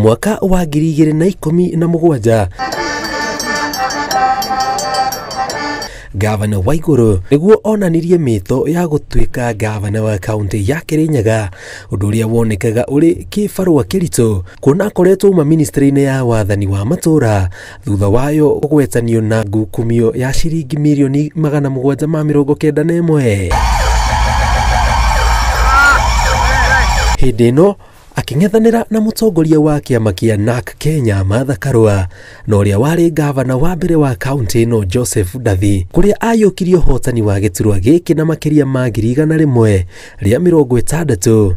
Mwaka wa 2017 Gavana Waiguru nĩguo onanirie mĩto ya gũtuĩka gavana wa kaunti ya Kirinyaga, ũndũ ũrĩa wonekaga ũrĩ kĩbarũa kĩritũ kuona akoretwo uma ministry-inĩ ya wathani wa matũũra thutha wayo kũgwetanio na ngukumio ya ciringi mirioni 791. Hĩndĩ ĩno akĩng'ethanĩra na mũtongoria wa kĩama kĩa NARC Kenya Martha Karua na ũrĩa warĩ gavana wa mbere wa kaunti ĩno Joseph Ndathi, kũrĩa ayũkirie ũhotani wa gĩturwa gĩkĩ na makĩria ma 160,000.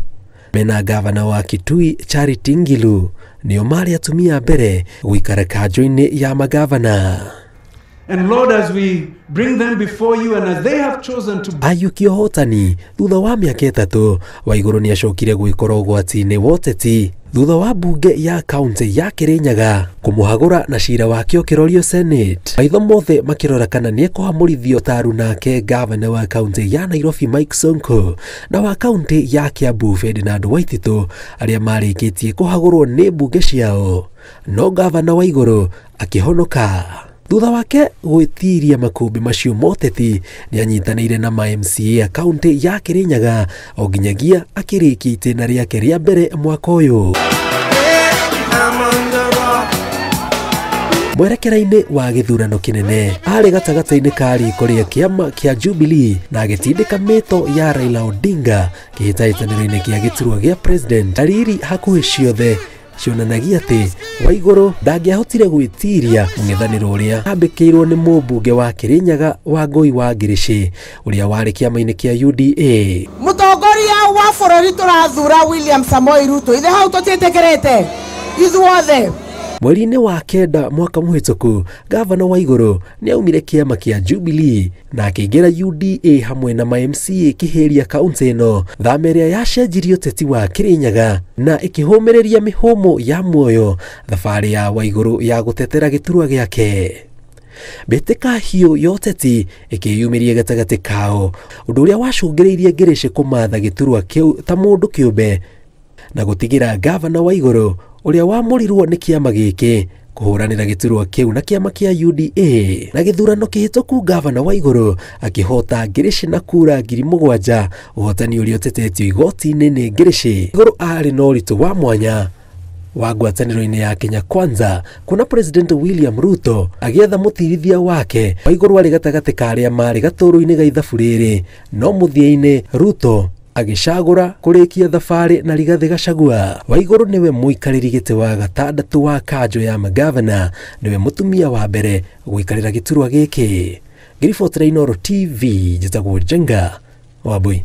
Mena gavana wa Kitui Charity Ngilu nĩo marĩ atumia mbere gũikara kanjũ-inĩ ya magavana. And Lord, as we bring them before you and as they have chosen to ayũkia ũhotani thutha wa mĩaka 3, Waiguru nĩacokire gwĩkora ũgwati-inĩ wa ũteti thutha wa mbunge ya kaunti ya Kirinyaga kũmũhagũra na cira wake ũkĩrorio Senate. Maitho mothe makĩrora kana nĩekũhamũrithio taru nake gavana wa kaunti ya Nairobi Mike Sonko na wa kaunti ya Kiambu Ferdinand Waititu arĩa marĩkĩtie kũhagũrwo nĩ mbunge ciao, no gavana Waiguru akĩhonoka. Thutha wake gwĩtiria makũmbĩ macio moteti nĩanyitanĩire na ma MCA kaunti ya Kirinyaga o nginyagia akĩrĩkia itĩna rĩake rĩa mbere mwaka ũyũ. Mwerekera-inĩ wa gĩthurano kĩnene arĩ gatagatĩ-inĩ ka riko rĩa kĩama kĩa Jubilee na agĩtindĩka mĩto ya Raila Odinga kĩhĩtahĩtanĩro-inĩ kĩa gĩturwa gĩa president. Dalili hakuhĩ ciothe cionanagia atĩ Waiguru ndangĩahotire gwĩtiria mũng'ethanĩro ũrĩa ambĩkĩirwo nĩ mũmbunge wa Kirinyaga Wangũi wa Ngirici ũrĩa warĩ kĩama-inĩ kĩa UDA. Mũtongoria wa bũrũri tũrathura William Samoei Ruto, ithe hau tũtiĩtĩkĩrĩte ithuothe. Mweri-inĩ wa 9 mwaka mũhĩtũku, gavana Waiguru nĩaumire kĩama kĩa Jubilee na akĩingĩra UDA hamwe na ma MCA kĩhĩria kaunti ĩno, thama ĩrĩa yacenjirie ũteti wa Kirinyaga na ĩkĩhũmĩrĩria mĩhũmũ ya muoyo thabarĩ ya Waiguru ya gũtetera gĩturwa gĩake. Mbĩtĩka hiũ ya ũteti ĩkĩyumĩria gatagatĩ kao, ũndũ ũrĩa wacũngĩrĩirie Ngirici kũmatha gĩturwa kĩu ta mũndũ kĩũmbe na gũtigĩra gavana Waiguru ũrĩa wamũrirwo nĩ kĩama gĩkĩ kũhũranĩra gĩturwa kĩu na kĩama kĩa UDA. Na gĩthurano kĩhĩtũku gavana Waiguru akĩhota Ngirici na kura 7,000, ũhotani ũrĩa ũtetetio igoti-inĩ nĩ Ngirici. Waiguru arĩ na ũritũ wa mwanya wa ngwatanĩro-inĩ ya Kenya Kwanza kuona President William Ruto agĩetha mũtirithia wake. Waiguru arĩ gatagatĩ ka arĩa marĩ gatũrũ-inĩ ga ithabu rĩrĩ, no mũthia-inĩ Ruto agĩcagũra kũrĩkia thabarĩ na Rigathĩ Gachagua. Waiguru nĩwe mũikarĩri gĩtĩ wa gatandatũ wa kanjũ ya magavana, nĩwe mũtumia wa mbere gũikarĩra gĩturwa gĩkĩ. Ngĩribotera Inooro TV, njĩtagwo Njenga Wambui.